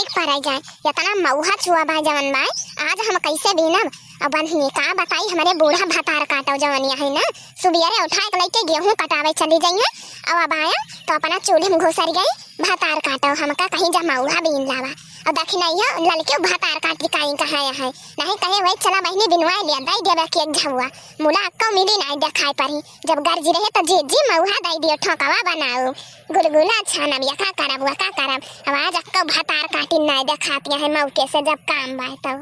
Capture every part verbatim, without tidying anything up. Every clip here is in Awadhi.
ठीक पराई जाए, एतना मउहा चुआ बाय जवन बाय, आज हम कइसे बीनब? अब बहिनी का बताई, हमरे बूढ़ा भतार काटो जवन अहइ न, सुबियरे उठाए के लइके गेहूँ कटावइ चली जइहें। अब, अब आया तउ अपना चूल्ही में घुसरि गई, भतार काटो, हमका कहीं जा मउहा बीन लावा। अब देखी नाहीं हो, ललके भतार काटी काई कहाँ अहइ, नाहीं कहे वही चला बहिनी बिनवाए लिया, दइ देबे कि एक झउआ, मुला अक्को मिली नाहीं देखाए परी, जब गर्जी रहे तउ जी जी मउहा दइ दियो, ठोकवा बनाऊ, गुलगुला छानब, या का करब, वा का करब। अब आज अक्को भतार काटी नाहीं देखात अहइ मउके से जब काम बाय तउ।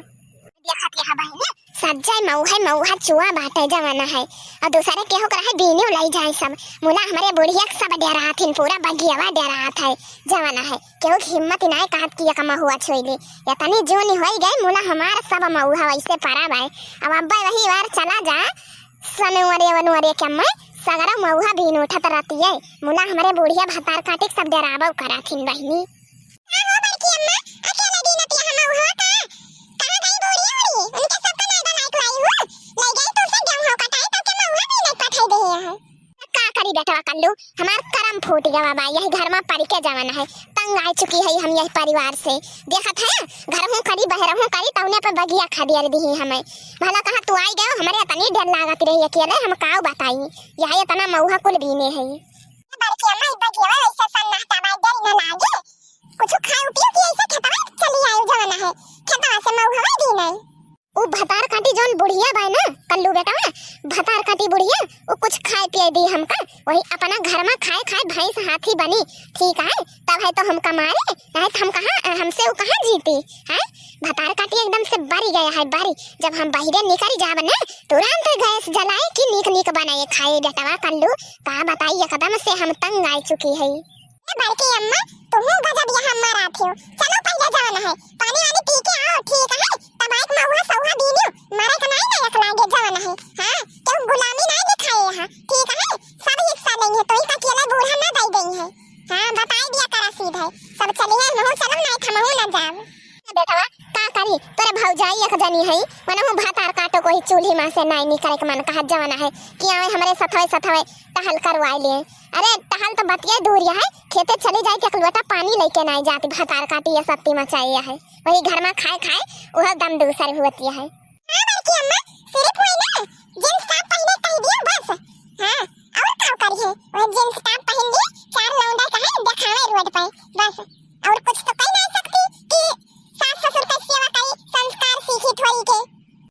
देखत अहा बहिनी, सज्जय मउहइ मउहा चुआ बाटइ जवन अहइ। अउर दूसरे केहू के रहे बीनियो लइ जाए सब। मुला हमरे बुढ़िया के सब डेरात हिन, पूरा बगियावा डेरात है जवन अहइ। केहू के हिम्मत नाहीं कहत कि एक महुआ छुई ली। एतनी जूनी होइ गइ, मुला हमार सब मउहा वइसे परा बाय। अब अब्बे वही वार चला जा, सनुवरे वनुवरे के अम्मा, सगरा मउहा बीन उठत रहती है। मुला हमरे बुढ़िया भतार काटी के सब डेराबो करत हिन बहिनी। का हो बड़की अम्मा, अकेले बीनत अहा मउहा का? कहाँ गई बूढ़ी उढ़ी? उनके सबका नाई बनाए के लाई हूँ। ले गई तो से गेहूं कटाई तब के मउहा बीने पठाई दे है। का करी बेटवा कल्लू, हमार करम फूट गवा बा, यही घर में परि के जवन है। तंग आ चुकी है हम यही परिवार से। देखत है, घरहूँ करी, बहरहूँ करी, तउने पर बगिया खदेर दिही हमें। भला कहाँ तू आई गयो, हमरे इतनी डर लागत रही अकेले, हम काऊ बताई, यही इतना मउहा कुल बीने है। बड़की अम्मा, ई बगिया वइसे सन्नाटा बा, डर न लागे। कुछ खाए पियो कि ऐसे खेतवा चली आयो जवन है, खेतवा से मउहवा दी नहीं। उ भतार काटी जौन बुढ़िया बाय ना, कल्लू बेटवा, भतार काटी बुढ़िया, उ कुछ खाए पिए दी हमका, वही अपना घर में खाए खाए भैंस हाथी बनी, ठीक है, तब है तो हमका मारे, नहीं तो हम कहाँ, हमसे उ कहाँ जीती, हैं? भतार काटी एकदम से बरी गया है, बरी। जब हम बहिरे निकरी जाब ना, तुरंत गैस जलाए कि नीक नीक बनाए खाए बेटवा कल्लू, का बताई एकदम से हम तंग आ चुकी है। ए बड़की अम्मा, तुहू गजब यहाँ मारत हो। चलो पहिले जवन है, पानी वानी पी के आओ, ठीक है? तब आइक महुआ सहुआ बीनियो, मारे का नाई लायक लागे जवन है। हाँ, केहू गुलामी नाई दिखाए यहाँ, ठीक है? सब हिस्सा लेंगे, तो ही अकेले बूढ़ा ना दई गई है। हाँ, बताई दिया करा सीधे। सब चलिए, हमहू चलब, नाई थमहू ना जाब। बेटवा, का करी, तोरे भौजाई एक जनी है, मनहू भातार काटो कोई चूल्ही में से नाई निकले के मन कहत जवन है कि आवे हमरे सथवे सथवे टहल करवाए लिए। अरे, टहल तो बतिया दूर है, खेते चली जाए के एक लोटा पानी लेके नाई जाती, भातार काटी या सत्ती मचाई है, वही घर में खाए खाए वह दम दूसर हुअती है। हाँ बड़की अम्मा, सिर्फ वही ना, जींस टॉप पहने कह दियो बस। हाँ, और का करी है, वह जींस टॉप पहन लिए, चार लौंडा कहे देखावे रोड पे, बस। और कुछ तो कह ना सकती कि सास ससुर का सेवा करी, संस्कार सीखी थोड़ी के।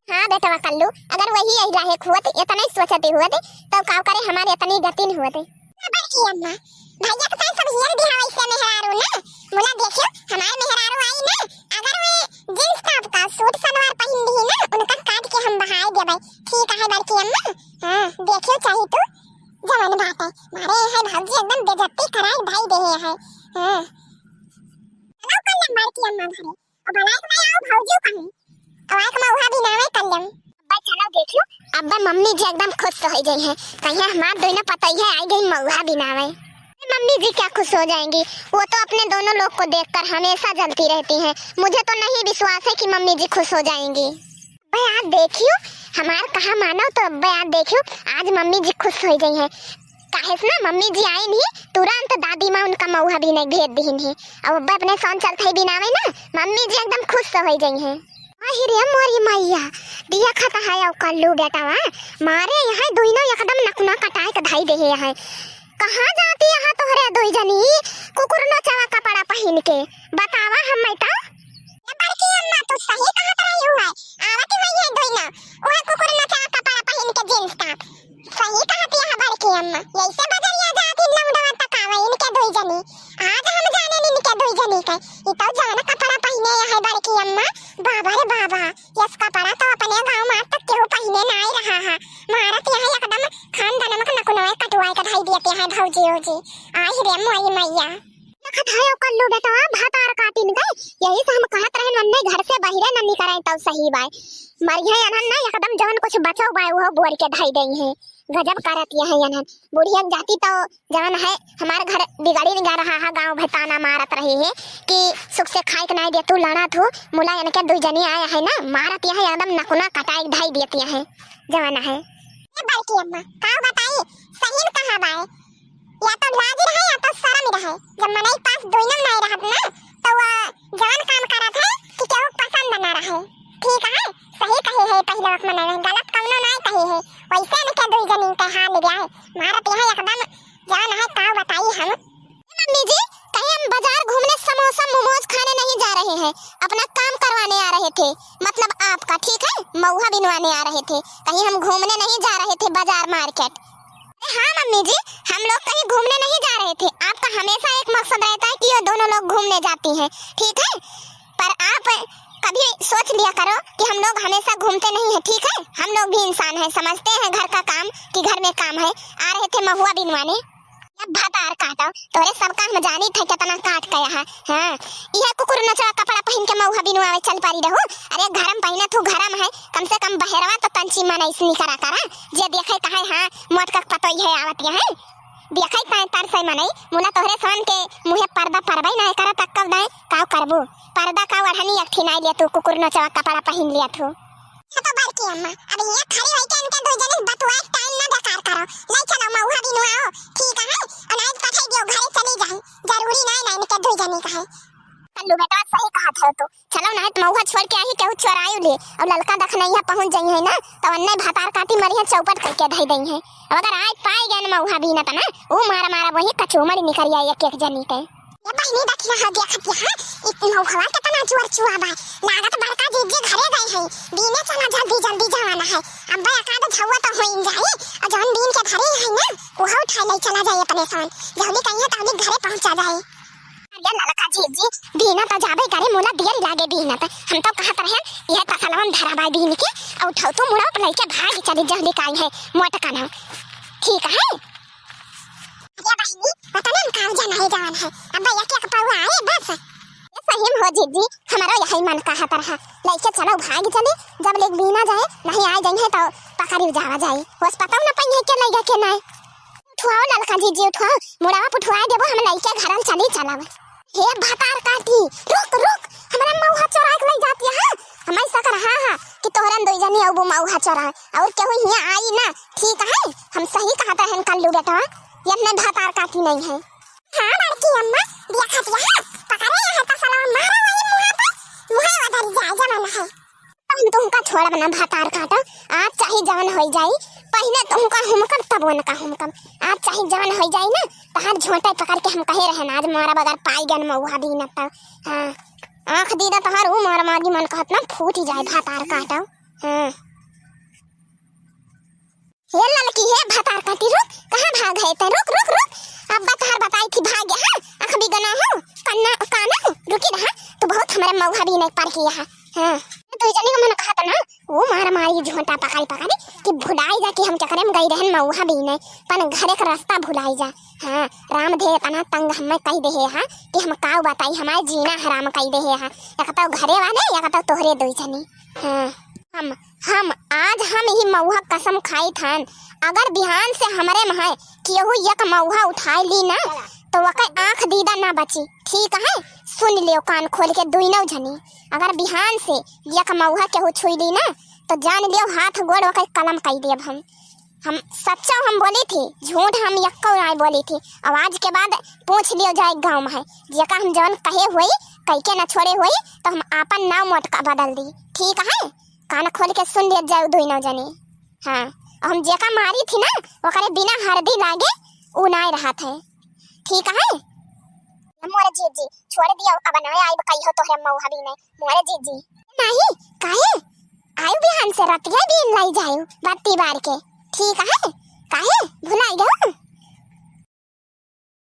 हाँ बेटवा कल्लू, अगर वही यही रहे खुद, इतना ही सोचती हुआ थे, तब का करे हमारे इतनी गति नहीं हुआ थे। बड़की अम्मा, भैया के साथ सब हियर दिहावे से मेहरारू ना, मुला देखियो, हमारे मेहरारू आई ना, अगर वे जींस टॉप का सूट सलवार पहन ली ना, उनका काट के हम बहाई देबे, ठीक है बड़की अम्मा? हाँ, देखियो चाही तू, जवन बात है, मारे है भौजी एकदम बेइज्जती कराए भाई दे है। हाँ। चलो कल बड़की अम्मा घरे। अब बनाए के मैं आओ भौजी कहीं। अब आए के महुआ बिनावे कल्लम। अब्बा चलो देखियो, अब्बा मम्मी जी एकदम खुश हो गई हैं। कहीं हमार दोनों पतैया आई गई महुआ बिनावे। मम्मी जी क्या खुश हो जाएंगी, वो तो अपने दोनों लोग को देखकर हमेशा जलती रहती हैं। मुझे तो नहीं विश्वास है कि मम्मी जी खुश हो जाएंगी। अब्बा यार देखियो, हमार कहा मानो तो अब्बा यार देखियो, आज मम्मी जी खुश हो गई हैं। काहे से ना मम्मी जी आई नहीं, तुरंत दादी माँ उनका महुआ बिने भेज दिहिन है। अब अब्बा अपने सौन चलत है बिनावे ना, मम्मी जी एकदम खुश हो गई हैं। अहि रे मोरी मैया, दिया खाता है औ कल्लू बेटावा, मारे यहाँ दुइनो एकदम नकुना कटाए के धाई देहे हैं। कहाँ जाती यहाँ तोहरे दुई जनी कुकुर नचावा कपड़ा पहिन के, बतावा हम मैं तो। ए बड़की अम्मा, तू सही कहत रही हुआ है, आवत हुई है दुइनो, वह कुकुर नचावा कपड़ा पहिन के जींस टॉप। सही कहत यहाँ बड़की अम्मा, यही से बजरिया जाती लौंडवा तकावे इनके दुई जनी। आज हम जाने इनके दुई जनी के, ई तो जान कपड़ा पहिने है बड़की अम्मा, बाबा रे बाबा। यस कपड़ा तो अपने गाँव में आज तक केहू पहिने नाई रहा है। मारत यहाँ एकदम खानदान में नकुनवे कटवाए के धाई दियत है भौजी उजी। आहि रे मोरी मैया। देखत है ओ कल्लू बेटवा भतार काटिन गए, यही से हम कहत रहन वन्ने घर से बहिरे न निकरे तब सही बाय। मरिहे अनहन ना एकदम जवन कुछ बचो बाय वो बोर के धाई देई है। गजब करत यहाँ अनहन। बुढ़िया के जाति तो जवन है, हमार घर बिगड़ी निगा रहा है, गाँव भर ताना मारत रही है कि सुख से खाए के नाई दे, तू लड़ा थू, मुला इनके दुई जनी आए है ना, मारत यहाँ एकदम नकुना कटाई धाई देत यहाँ जवन है। ए बड़की अम्मा, का बताई, सही में कहा बाय, या तो लाज रहे या तो शर्म रहे, जब मनई पास दुइनो नाई रहत ना, तो वह जवन काम ठीक है, सही कहे है पहिलवा के मनई, गलत कौनो नाय कहे है। वैसे इनके दुई जनी के हाल गया है, मारत यहाँ एकदम जान है, का बताई हम। मम्मी जी, कहीं हम बाजार घूमने समोसा मोमोज खाने नहीं जा रहे हैं, अपना काम करवाने आ रहे थे, मतलब आपका, ठीक है, मऊहा बिनवाने आ रहे थे, कहीं हम घूमने नहीं जा रहे थे बाजार मार्केट। अरे हाँ मम्मी जी, हम लोग कहीं घूमने नहीं जा रहे थे। आपका हमेशा एक मकसद रहता है कि ये दोनों लोग घूमने जाती हैं, ठीक है, पर आप कभी सोच लिया करो कि हम लोग हमेशा घूमते नहीं हैं, ठीक है। हम लोग भी इंसान हैं, समझते हैं घर का काम कि घर में काम है। आ रहे थे महुआ बिनवाने। अब भतार काटो, तोरे सबका हम जानी थे कितना काट के यहाँ। हाँ, यह कुकुर नचवा कपड़ा पहन के महुआ बिनवावे चल पड़ी रहू। अरे घरम पहनत हूँ, घरम है, कम से कम बहरवा तो तंची मनई से निकरा करा, जे देखे कहे हाँ मोटका के पतोई है आवत यहाँ। देखई ताय तरसई मनई, मुला तोहरे सन के मुँहे पर्दा परबई नाय करत, अक्कब नाय, काव करबू? पर्दा का ओढ़नी एक ठी नाय ले तू, कुकुर नचवा कपड़ा पहिन लिया तू। हाँ तो बड़की अम्मा, अब ये खड़ी होई के इनके दो जने बतुआ टाइम ना बेकार करो, ले चलो महुआ बिनवाओ, ठीक है? और नाय पठाई दियो घरे चली जाई, जरूरी नाय ना इनके दो जने का है। कल्लू बेटा सही कहत है तू, चलो ना, तो महुआ छोड़ के आही, केहू चोरायु ले, और ललका दखनैया पहुँच जाई है ना, तो अन्ने भातार काटी मरी है, चौपट करके धई दई है। अब अगर आज पाई गए ना महुआ बीनत ना, ऊ मारा मारा वही कचूमड़ी निकल आई एक एक जनी के। ये बहिनी देखी ना, देखत यहाँ, इत महुआ कितना चुआ चुआ बा, लागत बड़का जीजी घरे गए हैं, बीने चला जल्दी जल्दी जवाना है, अब बे एकाध झउआ तो होइन जाई, और जौन बीन के धरे है ना, उहो उठा ले चला जाए अपने सन, जल्दी कहिए तो घरे पहुँचा जाए। अरे ललका जीजी, बीना तो जाबे करे, मुला देर लागे बीना तो। हम तो कहत रहे, यह तसलवन धरा बा बीन के, और उठाओ तू मुड़ा पर लेके भाग चली जल्दी काई है, मोट काना। ठीक है? अरे बहिनी, पता ना हम काव जाना है जवान है। अब भैया के कपड़वा आए बस। ये सही में हो जीजी, हमारो यही मन कहत रहा। लेके चलो भाग चली, जब लेके बीना जाए, नहीं आ जाए तो पकड़ी जावा जाए। बस पता ना पाई है के लइगा के नाय। उठवाओ ललका जीजी, उठवाओ, मुड़वा पुठवाए देबो, हम लइके घरल चली चलब। हे भतार काटी, रुक, रुक, हमरा मऊहा चोराए के लइ जाती है। हमारी सकर हाँ, हाँ, कि तोहरन दुई जनी अउबू मऊहा चोराए, और केहू हियाँ आई ना, ठीक है? हम सही कहत रहन कल्लू बेटवा, ये अपने भतार काटी नहीं है। हाँ बड़की अम्मा, देखत यहाँ, पकड़े यहाँ तसलवा मारा वही मुँहा पर, मुँहा उधर जाए जवन है। हम तुमका छोड़ब ना भतार काटा, आज चाहे जवन होई जाई, पहिले तुमका हुमकब तब उनका हुमकब। आज चाहे जवन होई जाई ना, तहार झोंटे पकड़ के हम कहे रहन, आज मारा बगैर पाई गन मऊहा बीनत तब। हाँ, आँख दीदा तहार ऊ मारा मारी मन कहत ना फूट ही जाए भतार काटा। हाँ। हे ललकी, हे भतार काटी, रुक, कहाँ भाग है तै? रुक, रुक, रुक, अब बतहर बताई थी भाग, हाँ, अख भी गना हो, कन्ना, काना, रुकी रहा, तू बहुत हमारे मऊहा भी नहीं पर किया है, हाँ। तू जनी को मन कहत ना, वो मार मारी झोंटा पकड़ी पकड़ी, कि भुलाई जा कि हम केकरे में गई रहन मऊहा भी नहीं, पन घरे का रास्ता भुलाई जा, हाँ, राम धे इतना तंग हमें कही दे है, हाँ, कि हम काव बताई, हमारे जीना हराम कही दे है, हाँ, एक तो घरे वाले, एक तो तोहरे दो जनी, हाँ, हम हम, आज हम ही मऊहा कसम खाई थान, अगर बिहान से हमरे महे केहू एक मऊहा उठाए ली ना, तो वके आँख दीदा ना बची। ठीक है, सुन लियो कान खोल के दुइनौ जनी, अगर बिहान से एक मऊहा केहू छुई ली ना, तो जान लियो हाथ गोड़ वके कलम कई देब हम। हम सच्चा हम बोली थी, झूठ हम यक्को नाय बोली थी। अब आज के बाद पूछ लियो जाए गाँव में है, जेका हम जौन कहे हुई, कई के न छोड़े हुई, तो हम आपन नाव मोटका बदल दी। ठीक है? कान खोल के सुन लिया जाओ दुइनौ जनी। हाँ, हम जेका मारी थी ना, ओकरे बिना हरदी लागे उ नाय रहत है। ठीक है? मोरे जीजी, छोड़ दियो, अब नाय आइब कहियो तोहरे मऊहा भी नहीं। मोरे जीजी। नहीं, काहे? आयु बिहान से रतिया बीन लाई जायु, बत्ती बार के। ठीक है? काहे?